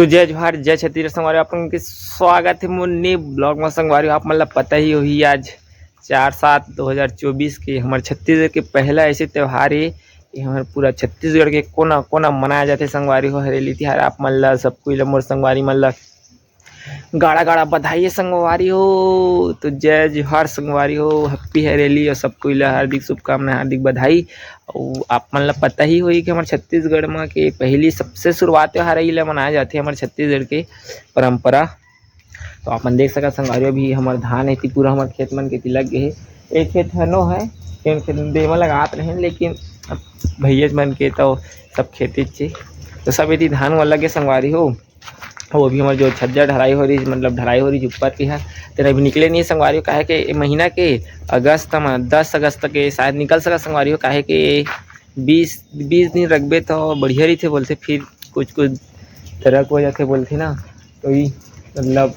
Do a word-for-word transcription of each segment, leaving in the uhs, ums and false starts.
तो जय जोहार, जय छत्तीसगढ़ संगवारी, आप मन के स्वागत हे मोर नए vlog में। संगवारी, आप मन ला पता ही होही, आज चार सात दो हज़ार चौबीस के हमर छत्तीसगढ़ के पहला ऐसे त्योहार हे, ये हमर पूरा छत्तीसगढ़ के कोना कोना मनाया जाथे संगवारी हो। हरेली तिहार आप मन ला, सब कोई ला, मोर संगवारी मन ला गाड़ा गाड़ा बधाई हे संगवारी हो। तो जय जोहार संगवारी हो, happy हरेली और सब कोई ला हार्दिक शुभकामना, हार्दिक बधाई। अउ आप मन ला पता ही होही कि हमर छत्तीसगढ़ म के पहली सबसे शुरुआत त्योहार ही ला मनाया जाथे हमर छत्तीसगढ़ के परंपरा। तो आप मन देख सकत संगवारी हो, अभी हमर धान एती पूरा हमर खेत मन के ती लग गे हे। एक खेत हनो है, एक खेत दे म लगात रहे, लेकिन अब भैया मन के तो सब खेते चे, तो सब एती धान वाला लगे संगवारी हो। वो भी हमर जो छज्जा ढलाई हो रही, मतलब ढलाई हो रही ऊपर के है, तेरा अभी निकले नहीं है संगवारी हो, काहे के ए महीना के अगस्त में, दस अगस्त के शायद निकल सका संगवारी हो, काहे के बीस बीस दिन रखबे तो बढ़िया रहिथे बोलथे, फिर कुछ कुछ तरह हो जाथे बोलथे ना, तो ई मतलब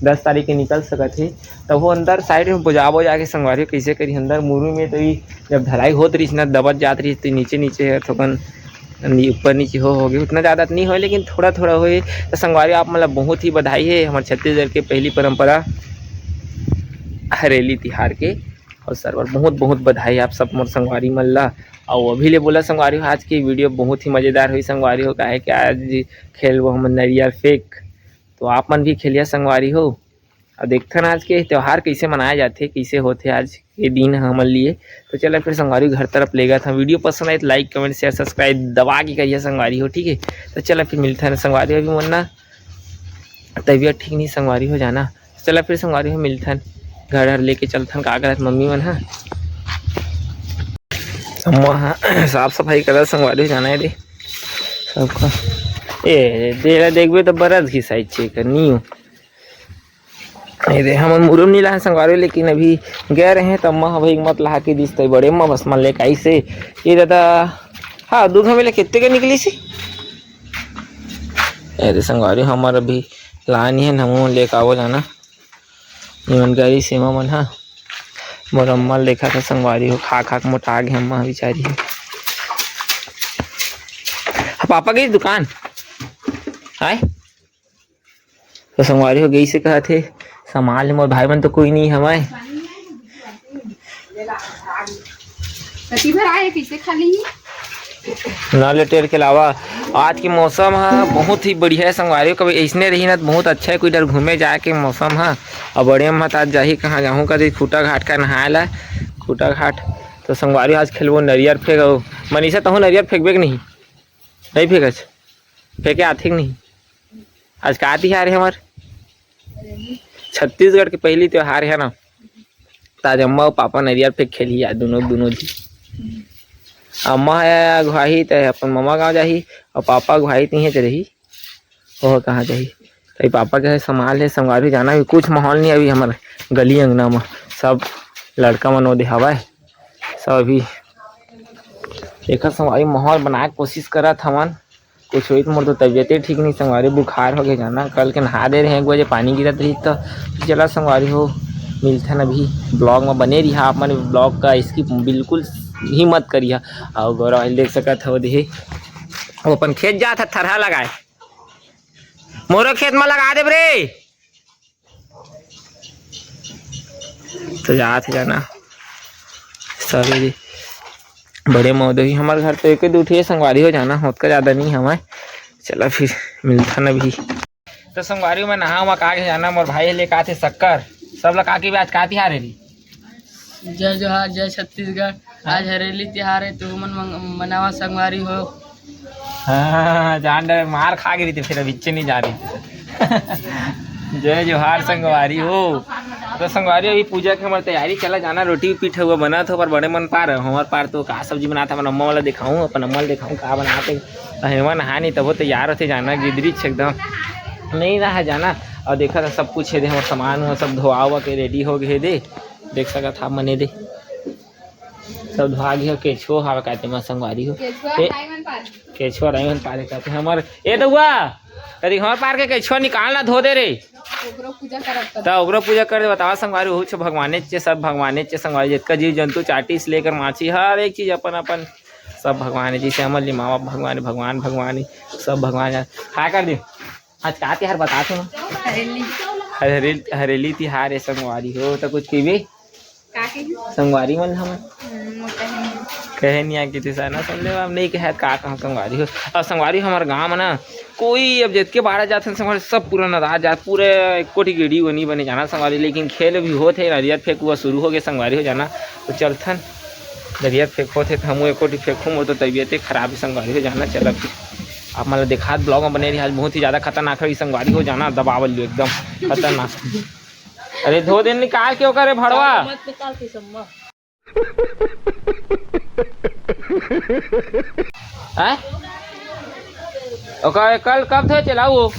दस तारीख के निकल सकत हे। तब वो अंदर साइड में बोजाबो जाके संगवारी हो, कैसे करी अंदर मुरू में, तो ई जब ढलाई होत रहिस ना, दबत जात रहिस, तो नीचे नीचे थोकन नी-, ऊपर नीचे हो, हो गए, उतना ज़्यादा तो नहीं होए, लेकिन थोड़ा थोड़ा होए। तो संगवारी हो, आप मतलब बहुत ही बधाई है हमर छत्तीसगढ़ के पहली परंपरा हरेली तिहार के अवसर पर बहुत बहुत बधाई आप सब मोर संगवारी मन ला। अउ अभी ले बोला संगवारी हो, आज की वीडियो बहुत ही मज़ेदार हुई संगवारी हो, काहे कि आज खेलबो हमन नरियर फेंक, तो आप मन भी खेलिया संगवारी हो। अब देखथन आज के त्योहार कैसे मनाया जाथे, कैसे होथे आज के दिन ह हमन लिए। तो चला फिर संगवारी घर तरफ लेगा था। वीडियो पसंद आए तो like, comment, share, subscribe दबा के करिए संगवारी हो, ठीक है। तो चला फिर मिलथन संगवारी हो, अभी मोर ना तबीयत ठीक नहीं संगवारी हो जाना। चला फिर संगवारी हो मिलथन घर, घर लेके चलथन, का करत मम्मी मन ह। अम्मा ह साफ सफाई करत संगवारी हो जाना है रे सबका। ए दे देखबे तो बरस घिसाई चेक नहीं हो। ए दे हमन मुरुम नहीं लाहे संगवारी, लेकिन अभी गए रहे तो अम्मा ह भाई मत लहा के दिस, तो बड़े अम्मा बस मन लेके आई से। ये दादा, हाँ, दूध हमें ले कितने के निकली सी? ए दे संगवारी, हमर अभी लानी है, हमू लेके आवो जाना। निमन गरी सीमा मन हा मोर अम्मा ल देखत हे संगवारी हो, खा खा के मोटा गे अम्मा बेचारी हो। पापा गई दुकान आय, तो संगवारी हो गई से कहत हे, संभाल ले मोर भाई मन तो कोई नहीं हवय। कति भर आए, कैसे खा ली? ना लेटेर के अलावा आज के मौसम ह बहुत ही बढ़िया है संगवारी हो, कभी ऐसने रही ना तो बहुत अच्छा है, कोई डर घूमे जाए के मौसम ह। अब बड़े अम्मा त आज जाही कहाँ जाहूँ कदी खूटा घाट का नहाए ला, खूटा घाट। तो संगवारी आज खेलबो नरियर फेंक, अउ मनीषा तहूँ नरियर फेंकबे के नहीं, नहीं फेंकच, फेंके आथे के नहीं। आज का तिहार है हमार? छत्तीसगढ़ के पहली त्योहार है ना, त आज अम्मा अउ पापा नरियर फेंक खेलही आज दोनों, दोनों जी। अम्मा ह अगुवाही त अपन ममा गाँव जाही, अउ पापा अगुवाही तिहे च रही, ओह कहाँ जाही। त पापा के संभाल ले संगवारी जाना भी कुछ माहौल नहीं अभी हमर गली अंगना म, सब लड़का मन ओदे हवय, सब अभी एकर संगवारी माहौल बनाए के कोशिश करत हवन। कुछ होई त मोर तो तबियते ठीक नहीं संगवारी, बुखार हो गए जाना। कल के नहा दे रहे एक बजे पानी गिरत रही तो चला संगवारी हो मिलथन अभी vlog में बने रिहा आप मन। Vlog का इसकी बिल्कुल ही मत करिहा। अउ गौरव देख सकत हो देहे वो अपन खेत जात ह थरहा लगाए, मोरो खेत में लगा देब रे। तो जात हे जाना सवेरे बड़े मौदही। हमारे घर तो एक दू ठे संगवारी हो जाना, होतका ज़्यादा नहीं हमारे। चला फिर मिलथन अभी। तो संगवारी में नहा वहा का के जाना, मोर भाई लेके आथे शक्कर। सब ला काकी आज का तिहार है री? जय जोहार, जय छत्तीसगढ़। आज हरेली तिहार है, तो मन मंग-, मनावा संगवारी हो। हाँ, जान डरे, मार खा गिरी थे, फिर अब इच्छे नहीं जा रही। जय जोहार संगवारी हो। तो संगवारी अभी पूजा के हमारे तैयारी चला जाना, रोटी पीठा हुआ बना था, पर बड़े मन पार है, हमारे पार तो का सब्जी बना था, अपन अम्मा वाला दिखाऊँ, अपन अम्मा वाला दिखाऊँ का बना थे। हेमन हानि तबो तैयार होते जाना, गिदरी छे एकदम नहीं रहा जाना। और देखा था सब कुछ है दे, हमारे सामान हो सब धोआ हुआ के रेडी हो गए दे, देख सका था मने दे। सब धोआ गया, केछुआ हवा कहते माँ संगवारी हो। केछुआ ए, नहीं मन पार। केछुआ नहीं मन पारे कहते हमार, ए दउआ, कदी हमार पार के केछुआ निकाल ना धो दे रे। ओकरो पूजा करब तब। त ओकरो पूजा कर दे, बतावा संगवारी हो, छ भगवाने चे, सब भगवाने चे संगवारी, जितका जीव जंतु चाटी से लेकर माछी, हर एक चीज अपन अपन, सब भगवान है। जैसे हमर लिमावा भगवान, भगवान, भगवान, सब भगवान है। का कर दे? आज का तिहार बता तू ना? हरेली। हरेली, हरेली तिहार है संगवारी हो, तो कुछ पीबे? का कही? संगवारी मन हमन। हम्म, मोटा है। कहे नहीं आ कि तू साना सुन ले, अब नहीं कहे का कहूँ संगवारी हो। अब संगवारी हमर गाँव में ना कोई अब जितके बारह जात हैं संगवारी, सब पूरा नदार जात, पूरे एको ठी गेड़ी वो नहीं बने जाना संगवारी, लेकिन खेल भी होत है, नरियर फेंक हुआ शुरू हो गए संगवारी हो जाना। तो चलथन, नरियर फेंक होत है तो हमू एको ठी फेंकूँ, मोर तो तबीयते खराब है संगवारी हो जाना। चल अब आप मतलब देखात ब्लॉग में बने रही, आज बहुत ही ज्यादा खतरनाक है संगवारी हो जाना, दबावल लियो एकदम खतरनाक। अरे धो दे निकाल के ओकर भड़वा। मत निकाल के सम्मा। हैं? ओकर कल कब थे चलाऊ?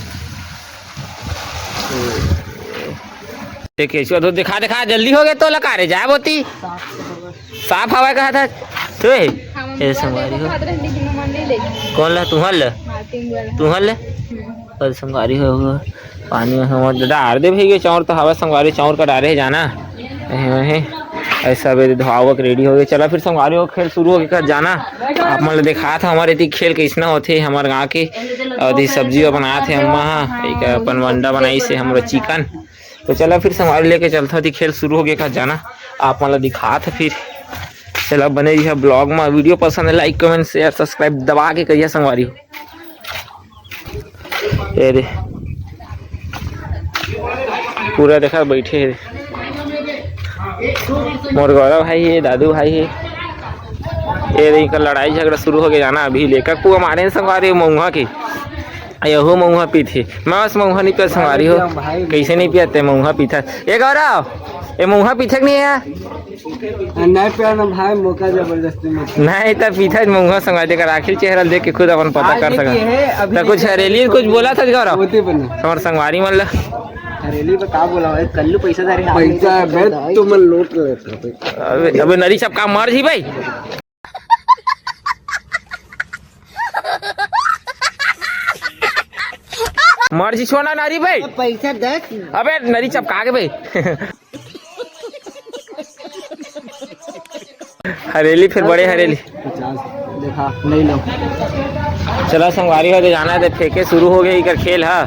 देखिए, इसको तो दिखा, दिखा, जल्दी हो गया तो लगा रे, जाए बोती। साफ हवा कहा था। तू है? ये संगवारी हो। कौन ला? तुहर ले? तुहर ले? और संगवारी हो, पानी में हम डार दे भैया, चाउर तो हवा संगवारी, चाउर का डारे है जाना। अहे, अहे। ऐसा बे धावक रेडी हो गए। चला फिर संगवारी हो, खेल शुरू हो गए, कर जाना। आप मन ल देखा था हमारे इति खेल कैसना होथे, हमारे गाँव के। और दी सब्जी बनात हे अम्मा हा, एक अपन अंडा बनाई से हमरो चिकन। तो चला फिर संगवारी लेके चलता थी, खेल शुरू हो गया, कर जाना। आप मन ल दिखात फिर। चला बने रहिया ब्लॉग में, वीडियो पसंद है, लाइक, कमेंट, शेयर, सब्सक्राइब दबा के करिया संगवारी हो। ये रे, पूरा देखा बैठे हे। मोर गौरव भाई हे, दादू भाई हे। ये रे, इनका लड़ाई झगड़ा शुरू हो गया जाना। अभी लेकर पुआ मारे संगवारी मऊहा की। यहू मऊहा पीथे। मैं बस मऊहा नहीं पिया संगवारी हो। भाई। कैसे नहीं पियाते मऊहा पीथा? ये गौरव, ये मऊहा पीथे कि नहीं है? नहीं पिया ना भाई, मौका जबरदस्ती में। नहीं तो पीथा मऊहा संगवारी का आखिर चेहरा देख के खुद अपन पता आज कर ये सका। है, अभी तो कुछ हरेली कुछ बोला था गौरव? होते बने। हमारे संगवारी मन ला। हरेली पे का बोला भाई? कल्लू पैसा धरे हाथ में पैसा है, तो बे, तुम लोट लेते हो। अबे, अबे नरी सब काम मर जी भाई। मर जी छोना नारी भाई। पैसा दस। अबे नरी चपका के भाई। हरेली फिर बड़े हरेली। देखा, नहीं लो। चला संगवारी हो दे जाना है, फेंके शुरू हो गए इकर खेल हा।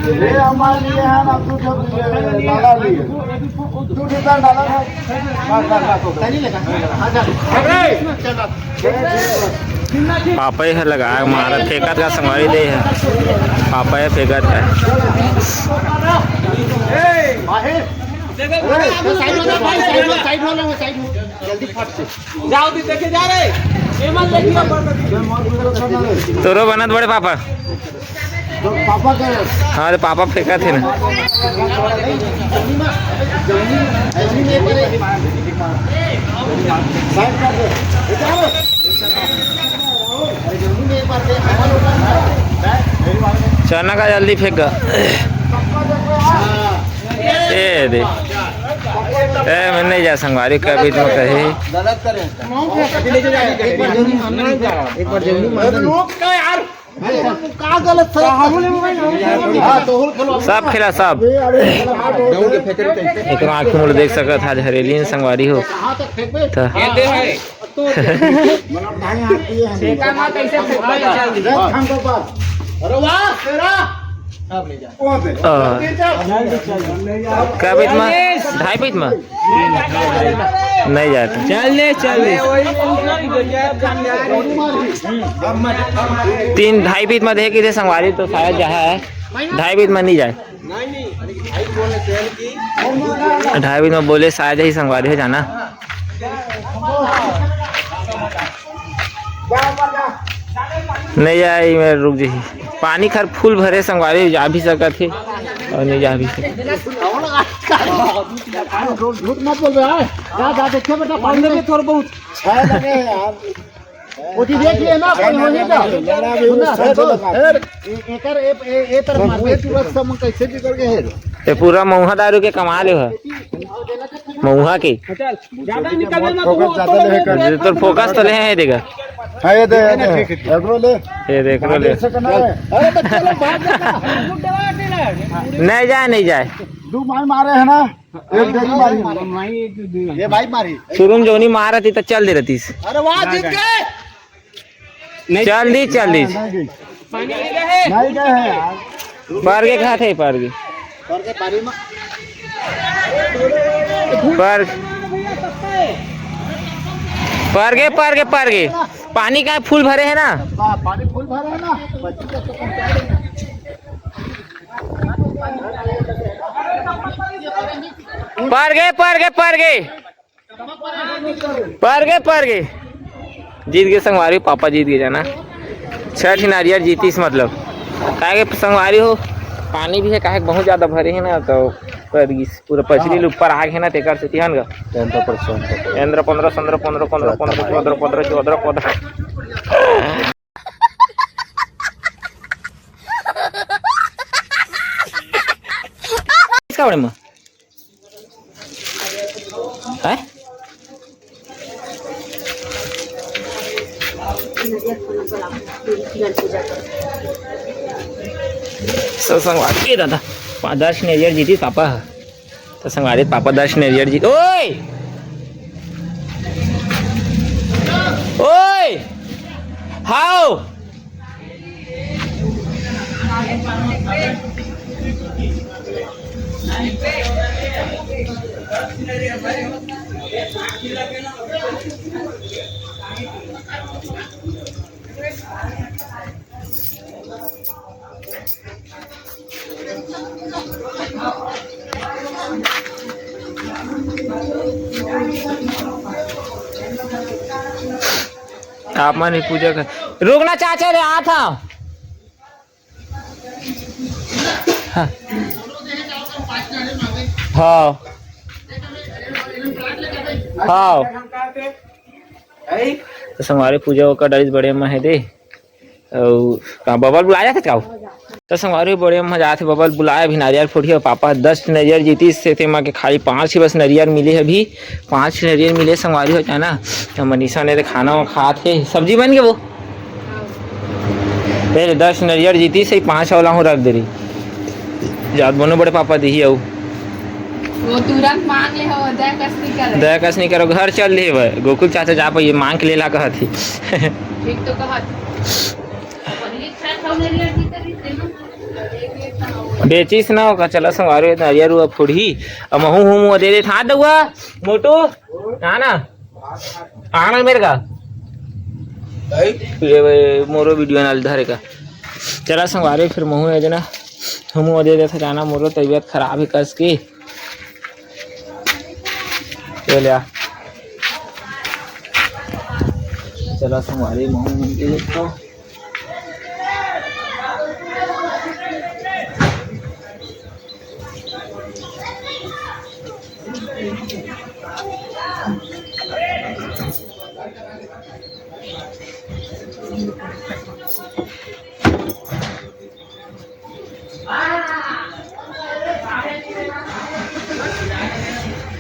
ये हमारे लिए है ना, तू जब ये डाला लिए। तू कितना डाला था? बस, बस, बस, हो गया। पापा ही है लगा मारा, फेंकत का संगवारी दे है। पापा है फेंकत का। ए, माहिर। ए, साइड हो जा भाई, साइड हो, साइड हो, साइड हो। जल्दी फट से। जाओ दी, देखे जा रहे। एमन लेके आओ। तोरो बनत बड़े पापा। तो पापा का हाँ, तो पापा फेंका थे ना। साइड कर दे। चना का जल्दी फेंक। ए दे। ए, मैं नहीं जा संगवारी, कभी तो कही। गलत करें। एक बार जरूर, एक बार जरूर। अरे, रोक का यार? का गलत सर? हाँ, तो होल खेलो। सब खेला, सब। एक आँख मुड़ देख सकत, आज हरेली संगवारी हो। कहाँ तक फेंकबे? तो ये दे है। अरे वाह, तेरा। अ, का बीच में? ढाई बीच में? नहीं जाए तो। चल ले, चल ले। तीन, ढाई बीच में देखे कि संगवारी तो शायद जहाँ है, ढाई बीच में नहीं जाए। ढाई बीच में बोले शायद ही संगवारी हो जाना। नहीं जाए, मैं रुक जाही। पानी खर फुल भरे संगवारी, जा भी सकत हे और नहीं जा भी सकत। झूठ मत बोल बे, जा, जा, देखे बेटा, पानी में थोड़ा बहुत। वो जी देख लिए ना, कोई हो नहीं था। सुन ना, संतोष, ए-, एकर, ए-, ए-, ए तरफ मार दे, तुरंत सब कैसे भी करके है। ये पूरा मऊहा दारू के कमाल है। मऊहा के। ज्यादा निकल लेना तो वो फोकस ज्यादा ऑटो लेके लेकर। तो फोकस तो ले है, देखा। हाँ, ये दे, ये दे। एकरो ले। ये देख लो, ले। ऐसे करना है। अरे, तो चलो, भाग जाता। नहीं जाए, नहीं जाए। दू माई मारे हे ना, एक डेरी मारी। ये भाई मारी। शुरू में जोनी मारत ही त चल दे रहतीस। अरे वाह, जीत गए। चल दी, चल दी। नहीं गए। नहीं गए हैं यार। पर के कहा थे, पर के। पर के पानी में। पर, पर के, पर के, पर के। पानी का फुल भरे है ना? हाँ, पानी फुल भरे है ना। पर गे, पर गे, पर गे। पर गे, पर गे। जीत गे संगवारी, पापा जीत गे जाना। छह ठी नारियल जीतिस मतलब। काहे के संगवारी हो, पानी भी है, काहे के बहुत ज्यादा भरे है ना, तो पर गिस, पूरा पचरी ले ऊपर आ गे ना, तेकर सेती हन गा। चंद्र पर, चंद्र पर। चंद्र पंद्रह, चंद्र पंद्रह, पंद्रह, पंद्रह, चौदह, पंद्रह, चौदह, पंद्रह। इसका बड़े में? हैं? सो संगवारी, ए दादा, पाँच दस नरियर जीतिस पापा ह। तो संगवारी, पापा दस नरियर जीत, ओए! ओए! हाओ! आप मन ही पूजा कर, रुकना चाचा रे, आत हंव। हाँ। हाँ। हाँ। तो संगवारी पूजा ओकर डारिस बड़े अम्मा हे दे। अउ का बबल बुलाया था का? तो संगवारी बड़े अम्मा जात हे, बबल बुलाया, अभी नारियल फोड़ही। अउ पापा दस नरियल जीतिस से तेमा के खाली पाँच ही बस नरियल मिले हे अभी। पाँच नरियल मिले संगवारी हो जाना। तो मनीषा ने तो खाना वो खात हे, सब्जी बन गे वो। पहले दस नरियर जीतिस, पाँच वाला हूँ रख दे रही। जात बनो बड़े पापा दिही अउ। वो तुरंत मांग ले हो, दया कस नहीं करे। दया कस नहीं करो, घर चल दे भाई। गोकुल चाचा जा पाइए, मांग के ले ला कहत ही। ठीक तो कहत। बेचिस ना ओका, चला संगवारी हो, नरियर हुआ फुड़ही। अब महू हूँ मुँह दे दे था दउआ, मोटू, ना ना। आना मेरे का। ये, ये मोरो वीडियो ना धरे का। चला संगवारी, फिर महू ए देना। हम वो दे देथे जाना, मोरो तबीयत खराब है कस की। ये ले आ। चला संगवारी, महू दे देता हूँ।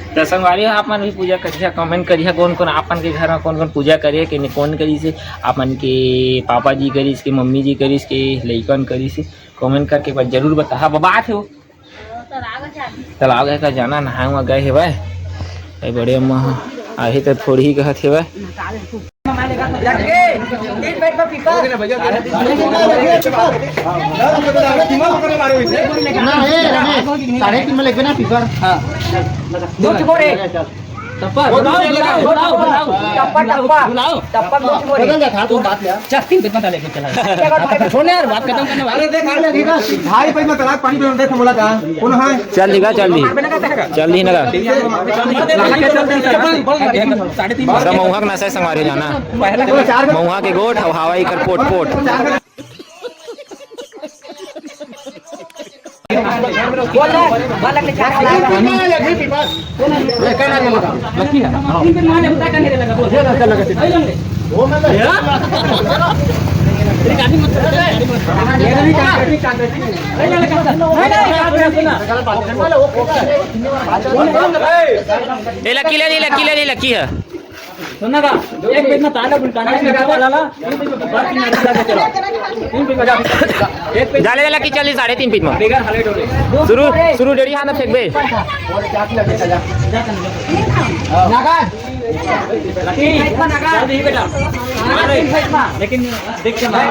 त संगवारी हो, आप मन भी पूजा करिहा, comment करिहा, कौन कौन आप मन के घर में कौन कौन पूजा करे के, कौन करिस हे, आप मन के पापा जी करिस के, मम्मी जी करिस के, लइकन करिस हे, comment करके बस जरूर बताहा। बाबा आत हे वो। तालाब है का जाना, नहाए हुआ गए हे भाई। ए बड़े अम्मा आही तो थोड़ी ही कहत हे भाई। ना, ए, रमेश, साढ़े तीन में लेके ना पीपर। हाँ। दो ठो रे। टप्पा, बुलाओ, बुलाओ, बुलाओ, बुलाओ। टप्पा, टप्पा। बुलाओ। टप्पा, दो ठो रे। बदल जाता, तू बात ले। चल, तीन पे पता लेके चला। छोड़ ना यार, बात खत्म करने वाले। अरे देख, आ जा, ठीक है। ढाई पैसा तलाक पानी पे देख, बोला था। कौन है? चल दिखा, चल दी। चल दी ना। अरे महुआ के नशा संगवारी जाना। महुआ के गोठ, हवा, हवा एकर पोट, पोट। ए, लकी ले ली, लकी ले ली, लकी है। सुन ना का, एक pitch में ताला बुलकाना है, लगा वाला ला, तीन pitch में बस तीन pitch लगा के चलो। तीन pitch में जा, एक pitch जाले जाले की चली साढ़े तीन pitch में। बिगर हले डोले। शुरू, शुरू डेढ़ी हाथ फेंक बे। लगा। लकी, जल्दी ही बेटा। लेकिन देख के मार।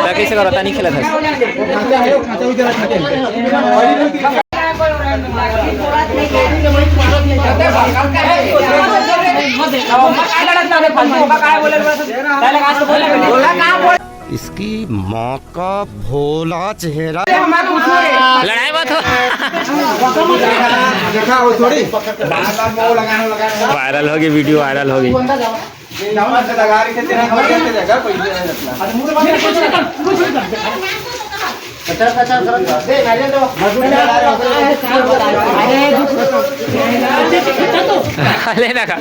लकी से करता नहीं खेला था। इसकी माँ का भोला चेहरा। लड़ाई मत हो। देखा वो थोड़ी। वायरल होगी, वीडियो वायरल होगी। लेना का।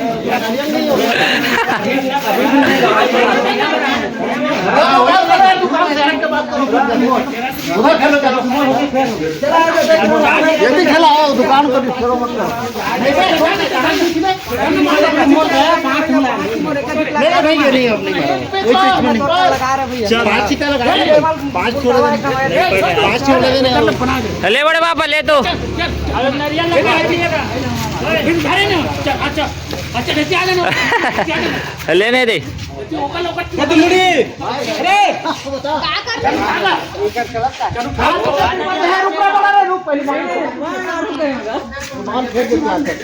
ये भी खेला हो, दुकान को disturb मत करो। मेरा भाई ये नहीं है, अपनी कोई चीज में नहीं। पाँच सीटा लगा दे, पाँच छोड़ दे, पाँच छोड़ दे, नहीं। ले बड़े पापा, ले तो। लेने दे।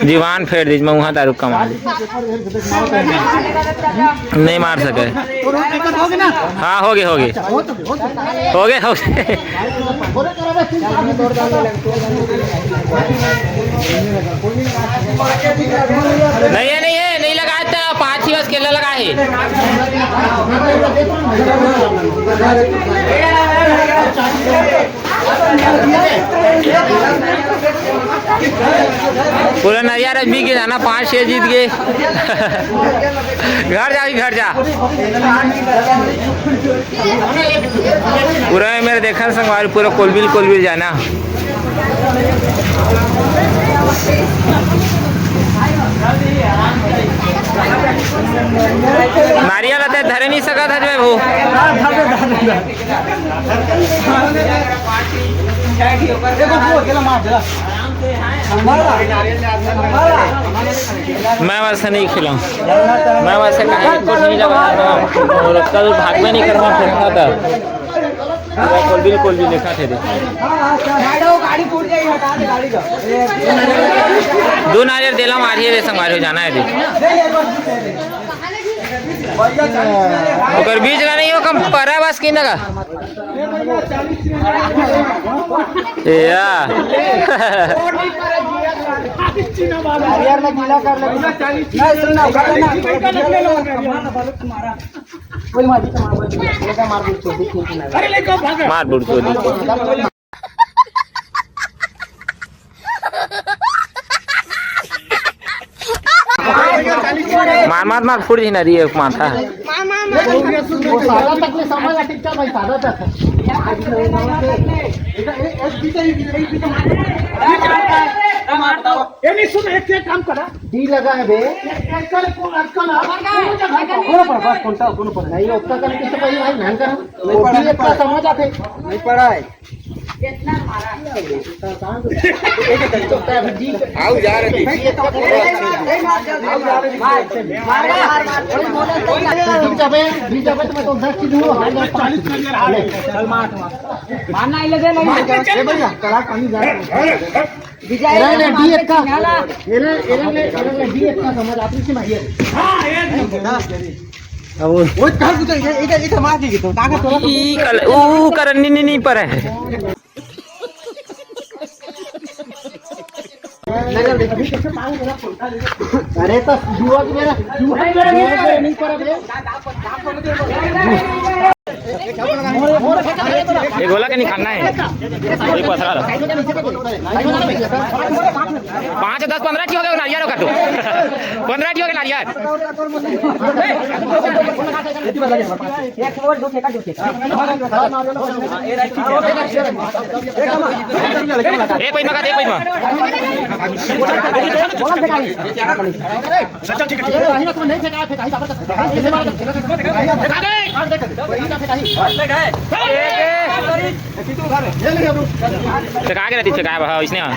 जीवान फेर दीज, मैं वहाँ दारू कमा ली। नहीं मार सके। हाँ, हो गए, हो गए। हो गए, हो गए। नहीं है, नहीं है, नहीं लगा था, पाँच ही बस केला लगा है। पूरा नरिया रजमी के जाना, पाँच छः जीत गए। घर जा भी, घर जा। पूरा मेरे देखा संगवारी, पूरा कोलबिल कोलबिल जाना। नारियल आते धरे नहीं सकत है जो है वो। मैं वैसे नहीं खिलाऊं, मैं वैसे कहीं कुछ नहीं लगा। और कल भाग में नहीं करना फिर था। बिल्कुल भी लिखा थे दे। दो नारियल देला मारिए रे संगवारी हो जाना है दे। ओकर बीच ना नहीं हो कम परा बस की ना का। या। मार बुढ़ चोदी। मार, मार, मार, फूट जाही ना रे, एक माथा। वो सादा तक ले समझ आ, ठीक चल भाई, सादा तक। ए, नहीं, सुन, एक, एक काम करा। डी लगा है बे। अटकल, अटकल, अटकल। कोनो पर, बस, कोनो पर, कोनो पर। नहीं, ओतना करके तो भाई, भाई, नहीं करा। नहीं पढ़ा, डी इतना समझ आते। नहीं पढ़ा है। आओ जा रहे। बीच अबे, बीच अबे तो मैं तो दस की दूंगा। मारना ही लगे नहीं। ए भैया, कला पानी जा रहा है। विजय एरंग ले, डी एक का। एरंग ले, एरंग ले, एरंग ले, डी एक का समझ, आप इससे मारिए। अब वो वो कहाँ से तो ये, ये, ये मार के तो, ताकत तो। ई कल, ऊ करन नी, नी, नी पर है। अरे तो जुआ की मेरा, जुआ की मेरा नहीं पर है। ये गोला के निकालना है। ये पथरा ला। पाँच, दस, पन्द्रह ठी हो गए नारियर ओकर तो। पन्द्रह ठी हो गए नारियर। एक पैसा का, एक पैसा। फेंका के रहती, फेंका बहा, इसने हाँ।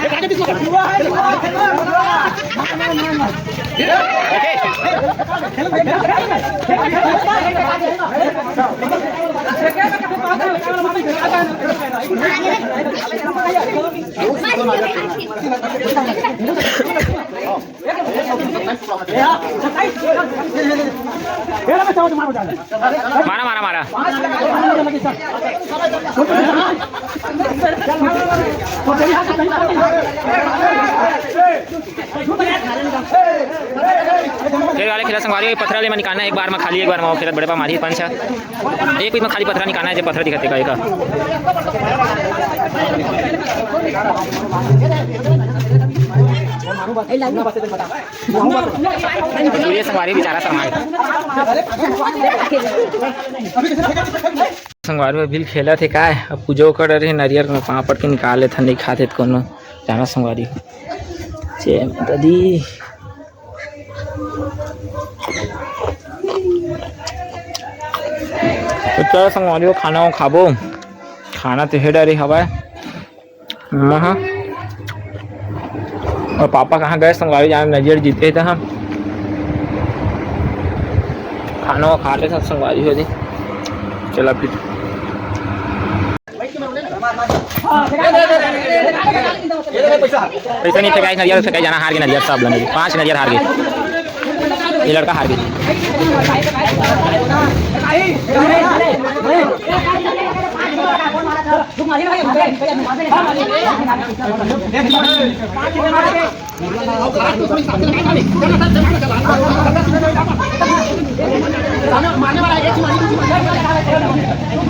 मारा, मारा, मारा। फेर वाले खेला संगवारी, पथरा ले में निकालना है एक बार में खाली, एक बार में। फेर बड़े पा मारी पंच। एक पीस में खाली पथरा निकालना है, जो पथरा दिखाते का एक। ये संगवारी बेचारा शर्मा है। संगवारी में बिल खेलत हे काय? अब पूजा कर रहे, नरियर में पापड़ के निकाल लेथन, नहीं खाते कोनो। जाना संगवारी। जय माता दी। तो चल संगवारी, खाना वो खाबो। खाना तो हे डारे हवाए। महा। और पापा कहाँ गए संगवारी, जाना नरियर जीते थे हम। खाना वो खा ले सब संगवारी हो जी। चला फिर। पैसा नहीं फेंकाई, नरियर फेंकाई जाना, हार गए नरियर सब लगे, पांच नरियर हार गए, ये लड़का हार गए।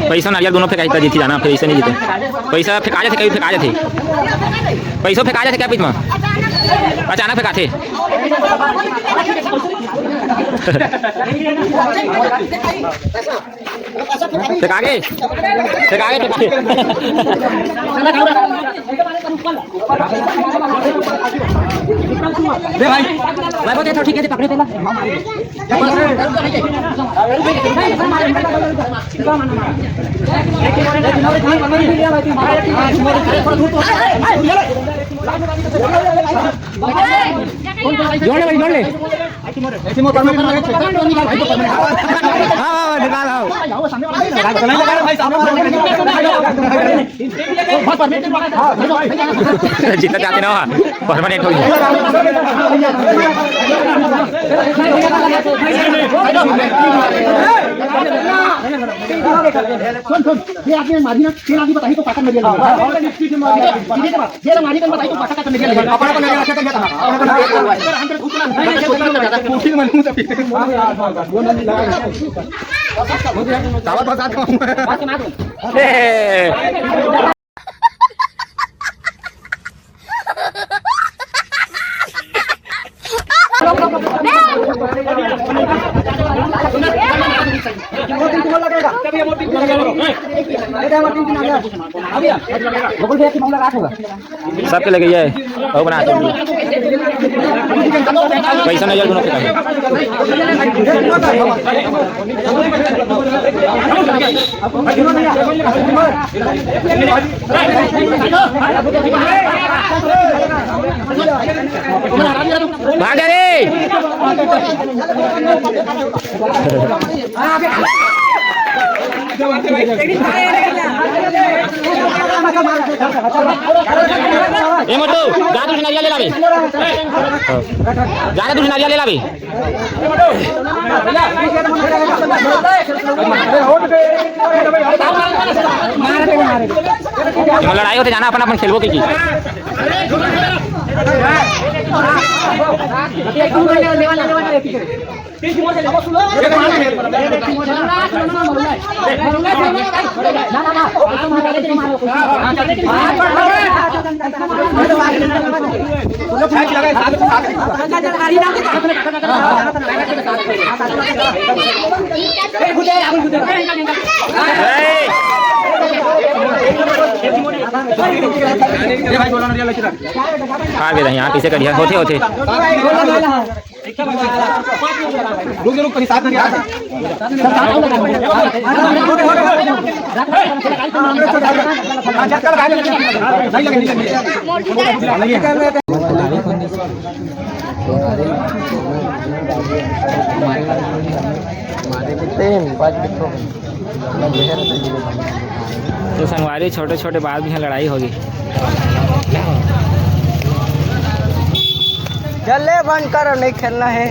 पैसा नरियर दोनों फेंकाई त जीती जाना, फिर ऐसे नहीं जीते। पैसा फेंका जाते, कभी फेंका जाते। पैसा फेंका जाते क्या बीच में? अचानक फेंकाते। फेंका के, फेंका के, फेंका के। दे भाई, भाई, वो दे, तो ठीक है, दे, पकड़े पहला। जोड़ ले भाई, जोड़ ले। हाँ, हाँ, निकाल, हाँ। जितना चाहते ना, परमानेंट हो गया। सुन, सुन, ये आदमी मारी ना, तेल आदमी बताइए तो पाकन में दिया। ये ना मारी तो बताइए तो पाकन में दिया। अपना को नहीं रखे तो ये था। अपना को नहीं रखे तो ये था। चावल बरसात खाऊंगा। सबके लगे ये है। और बना दो। पैसा नहीं, दोनों के लगे। भाग जा रे। ए मोटू, जा तू नरिया ले लावे। जा रे, तू नरिया ले लावे। एमा लड़ाई होते जाना, अपन अपन खेलबो की, की। आ गे, यहाँ कैसे करिया? होथे, होथे। रुक, रुक, कहीं साथ में आ। तो संगवारी, छोटे छोटे बात भी यहाँ लड़ाई होगी। चल ले, बंद कर, अब नहीं खेलना है।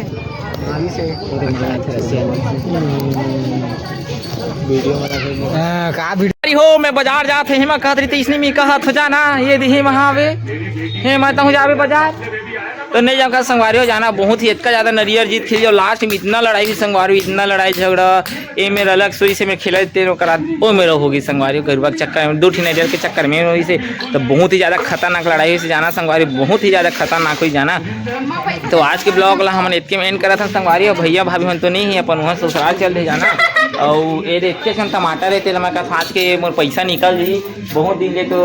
हाँ, का वीडियो? अरे हो, मैं बाजार जात हे, हेमा कहत रही थी, इसने मी कहत हो जाना, ये दिही वहाँ वे, हे मैं तहूँ जावे बाजार। तो नहीं जाऊँगा संगवारी हो जाना, बहुत ही इतना ज़्यादा नरियर जीत खेली और लास्ट में इतना लड़ाई हुई संगवारी, इतना लड़ाई झगड़ा, ए मेरा अलग सोई से मैं खेला तेरे करा, ओ मेरा होगी संगवारी, गरुआ के चक्कर में, दो ठिन नरियर के चक्कर में होई से, तो बहुत ही ज़्यादा खतरनाक लड़ाई हुई से जाना संगवारी, बहुत ही ज़्यादा खतरनाक हुई जाना। तो आज के ब्लॉग ला हमन इतके में एंड करत हन संगवारी, और भैया भाभी मन तो नहीं है, अपन वहाँ ससुराल चल रहे जाना। और ये देखते हम टमाटर है, तेल में का फाँच के मोर पैसा निकल जी। बहुत दिन ले तो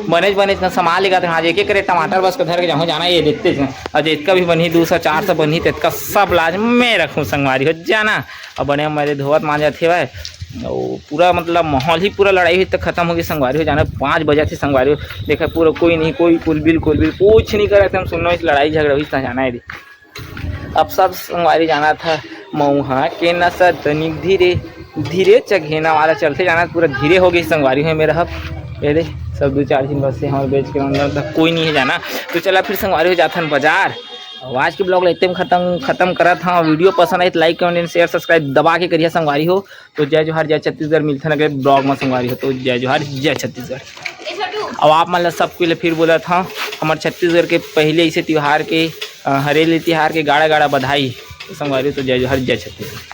बनेच बनेच न सामान लेगा, आज एक एक करे टमाटर बस के धर के जाऊँ जाना, ये देखते हैं। और जितका भी बनही, दो सौ चार सौ बनही, तेतका सब लाज मैं रखूँ संगवारी हो जाना। अब बने मेरे धोवत मांजत हेवय, अउ पूरा मतलब माहौल ही पूरा लड़ाई हुई तो खत्म होगी संगवारी हो जाना। पाँच बजे थे संगवारी हो, देखा पूरा कोई नहीं, कोई कुलबिल कुलबिल कुछ नहीं करा, एकदम सुनो इस लड़ाई झगड़ा हुई तो जाना है। अब सब संगवारी जाना था मऊहा के नशा तनिक धीरे धीरे चघेना वाला चलते जाना, पूरा धीरे हो गई संगवारी है मेरा हब। ये दे सब दो चार दिन बस से हमारे बेच के अंदर तक कोई नहीं है जाना। तो चला फिर संगवारी हो जाथन बाजार। और आज के ब्लॉग ला इतने में खत्म खत्म करत हाँ। वीडियो पसंद आए तो लाइक कमेंट शेयर सब्सक्राइब दबा के करिया संगवारी हो। तो जय जोहार जय छत्तीसगढ़, मिलथन अगले ब्लॉग में संगवारी हो। तो जय जोहार जय छत्तीसगढ़। अब आप मन ला सब कोई ले फिर बोलत हाँ, हमारे छत्तीसगढ़ के पहले इसे त्योहार के अ, हरेली त्योहार के गाड़ा गाड़ा बधाई संगवारी हो। तो जय जोहार जय छत्तीसगढ़।